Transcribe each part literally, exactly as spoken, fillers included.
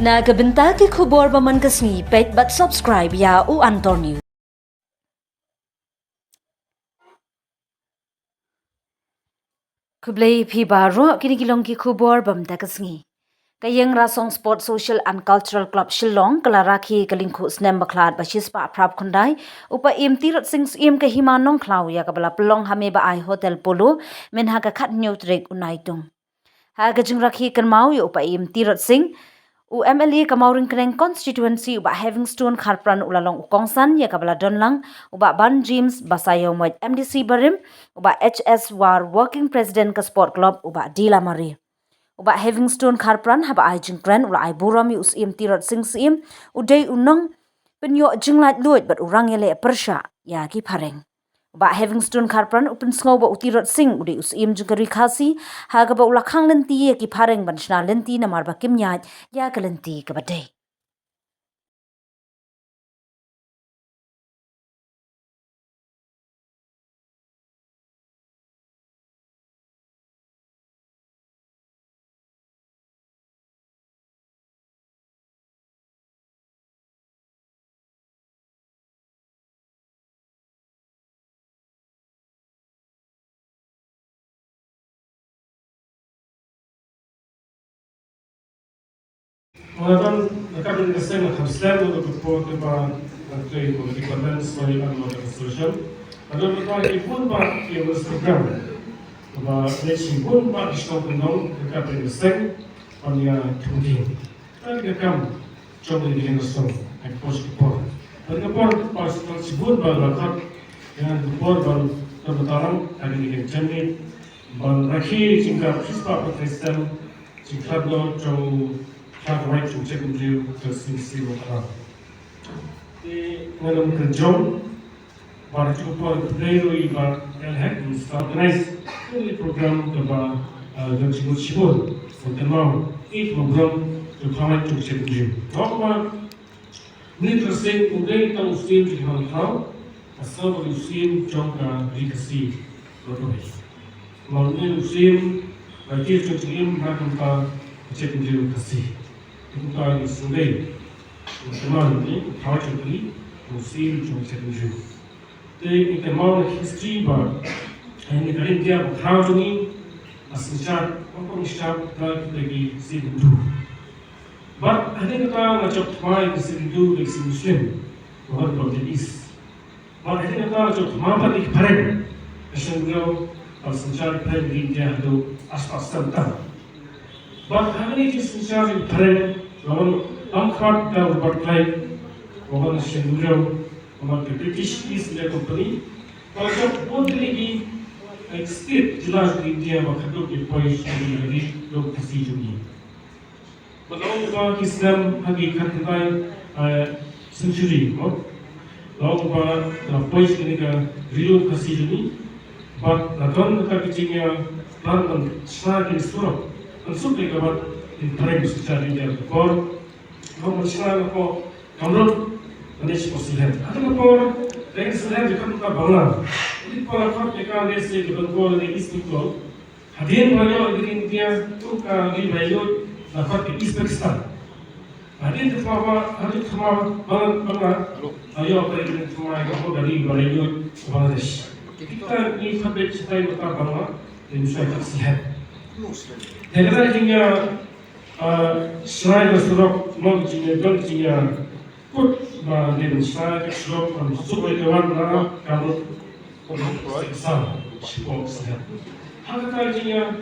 Na ka bynta ki khubor ba man ka sngi, peit bad subscribe ïa U Antor News. Khublei phi baroh, kine ki long ki khubor ba man ka sngi. Ka Ïing Rasong Sport Social and Cultural Club Shillong ka la rakhe ka lyngkhuh snem bakhlad ba shispah phra phew khyndai u Paiem Tirot Sing Syiem ka Hima Nongkhlaw ïa kaba la pynlong ha Mei Ba Ai Hotel Polo mynha ka khathynñiew tarik u Naitung. Ha ka jingrakhe kynmaw ïa u Paiem Tirot Sing, u M L A ka Mawryngkneng Constituency u Bah Heavingstone Kharpran u la long u kongsan ïa kaba la don lang u Bah Ban James Basaiawmoit M D C barim, u Bah H S War Working President ka Sport Club u Bah D. Lamare. U Bah Heavingstone Kharpran haba ai jingkren u la ai burom ïa u Syiem Tirot Sing Syiem, u dei u nongpynïoh jinglaitluid bad u rangïaleh pyrshah ïa ki phareng. U Bah Heavingstone Kharpran u pynsngew ba u Tirot Sing u dei u Syiem jong ka ri Khasi, ha kaba u la khang lynti ïa ki phareng ban shna lynti namar ba kim ïaid ïa ka lynti kaba dei. Nga don, nga don ka seng, nga kham slem, nga don ka por kaba nga trei kum department, sorry, I'm not a solution. Nga don ka por ki bun ba ki awareness program kaba leh shi bun ba ki shnong kyndong ka ka trei ka seng ban ïa thung ding. Ka ka kam jong ka generation ka por ki por. Ka ka por ba shi bun ba la khot ïa ka por ban ka ba tarang ka ka generation ban rakhe jingkyrpad shispah phew khyndai snem jingkyrpad jong ka Rai jong Jack Andrew ka sing sing wa. Te nga lam ka jong ba ka jong por ka dei ruh i ba el hek in sta organize ka program ka ba ka jingmut shibun. Sa ka nong i program ka Rai jong Jack Andrew. Ngok ma Ni Tirot Sing u dei tang u Syiem jong ka Nongkhlaw, ka sa u Syiem jong ka ri Khasi. Ba dei. Mo ni u Syiem ba ki jong Syiem ba kam ta ka chet ni u Khasi. Kumta ni sudei. Kumta ni ka jong ka ri u Syiem jong ka chet ni. Te ngi kynmaw na history ba, eh, ngi ka ri India ba khraw jong ngi, a synshar, ba pang shar da kita ki Sikh Hindu. Bad hadien kata nga jop thma ïa ki Sikh Hindu, ki Sikh Muslim, ba wan from the East. Bad hadien kata nga jop thma bad ki phareng, ka seng bro, ba synshar phareng ki India haduh aspas tam tam. Bad hadien ki synshar ki phareng, ba wan lam khmat da Robert Clive, ba wan seng bro, Namar ka British East India Company ka la jop bun tylli ki, eh, state, jylla jong India ba khatduh ki poi sha ka ri lum Khasi jong ngi. Bad la ong ba ki snem ha ki khatkhyndai, eh, century, mo. La ong ba la poi sha kane ka ri lum Khasi jong ngi. Bad la don kata ka jingïaplan ban shna ki surok. Ban suk ïa kaba ki phareng synshar India ka por. Ban shna ko Kamrun, lane sha Sylhet. Hadien ka por, dei Sylhet jong ka Bangla. Hadien ka por la khot ïa ka lane sha ka Bengal lane East Bengal. Hadien ba ïoh ïa ka India, kum ka ri ba ïoh, la khot ka East Pakistan. Hadien ka thma ba, hadien ka thma Bangla, Bangla, la ïoh ka ri ka thma ïa ka ri ba ïoh, Bangladesh. Kita ngi khot beit shatai ba ka Bangla, lane shatai ka Sylhet. Te ka jingïa Ah, shna ïa ka surok, mo jingïadon jingïakut ba dei ban shna ïa ka surok ban suk ïa ka wan na ka mut. Sa, shipok sa. Ha kata jingïa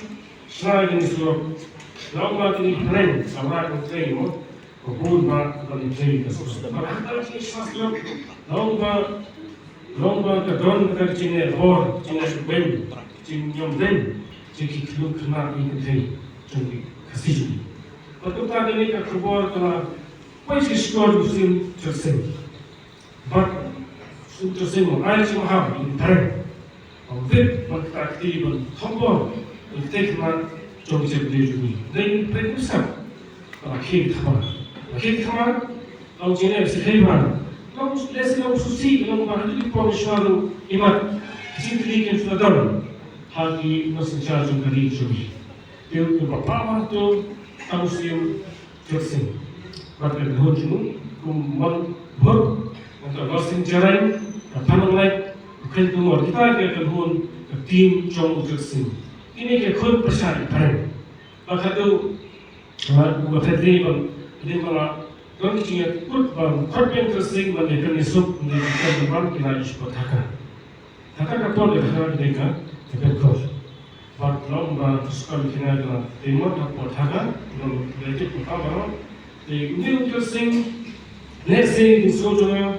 shna ïa ka surok. Long ba kini prank, sa ba ka trei mo. Ko bun ba ka trei ka surok. Ba ha kata jingïa shna surok. Long ba Long ba ka don ka jingeh bor, jingeh beiñ, jingeh beiñ, jong ki khynnah khynnah ki kynthei jong ki Khasi jong ngi. Bad kumta kane ka khubor ka la poi sha shkor u Syiem Tirot Sing. Bad u Syiem Tirot Sing u ai jingmaham ïa ki parent. Ba u tip ban ktah kti ban thombor ïa ki khynnah jong ki jaitbynriew jong ngi. Dei ngi peit ngi sngap. Ba la khie ki thma. Ba la khie ki thma. Long jingeh ba sngewsih ba. Long lehse long sngewsih long ba ha ki por shuwa ruh imat. Jingkylli kin shu la don ha ki nongsynshar jong ka ri jong ngi. Te u ba paw ha to tang u Syiem Tirot Sing. Bad ka kynhun jong u, kum Mon Bhut, nangta Norsing Jaiñ, ka Phan Nonglait, u Khein Tumor, kita ki kynhun, ka team jong u Utsaw Sing. Kine ki khun pyrshah ïa phareng. Bad haduh, ah, u ba phet ri ban, ri ban la, don ki jingïakut ban khot biang Utsaw Sing ban ïakynduh suk, ban ïakynduh ban, ki la ïa shu pyrthaka. Kata ka por ka dei ka, ka pynkhot. Bad long ba ka sukar ki na ka Timor ka por thaka, long ka tip ka baroh. Te une u Utsaw Sing, lehse kin sngewthuh jong nga,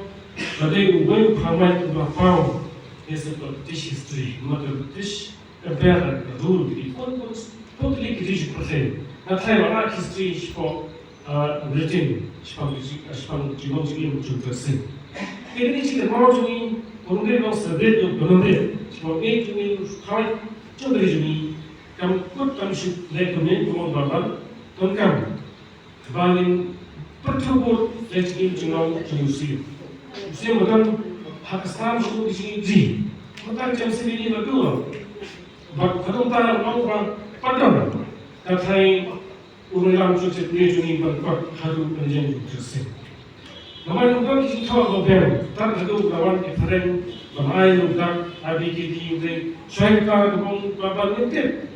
ba dei uwei u pharmait uba paw, lehse ka British history, namar ka British Empire ka rule ki, pun pun totally ki ri jong ka pyrthei. Nga tharai ba history shapoh, ah, Britain, shaphang, shaphang jinglong jingim jong u Utsaw Sing. Te kane ka jingkynmaw jong ngi, ba ngin ïoh celebrate ïa u Bynriew, shaphang ngi jong ngi, u khaw jong ka ri jong ngi, kam kut kam shu leh kumne, kumno ban ban donkam. Kaba ngin pyrthuh bud ïa ka jingim jinglong jong u Siem. U Siem ba don ha ka snam jong u, ka jingim jong u. Mynta ka jingim Siem ïa ngi ba dei. Bad ka dei tang ba pat don. Ka tharai u Nongïalam Joseph ne jong ngi ban pat haduh ka jingim jong u Siem. Namar ngi don ki jingthoh ba biang, tang haduh ba wan ki phareng, ban ai u dak, ai ki dei, dei, shwa kata ka bong, ba ban ngin tip.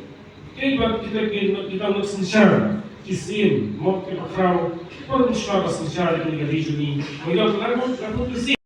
Kiba kita ki, kita ki synshar, ki sien, mo kiba khraw, por shwa ba synshar ïa kane ka ri jong ngi. Mo ïa ka, ka, ka, ka sien.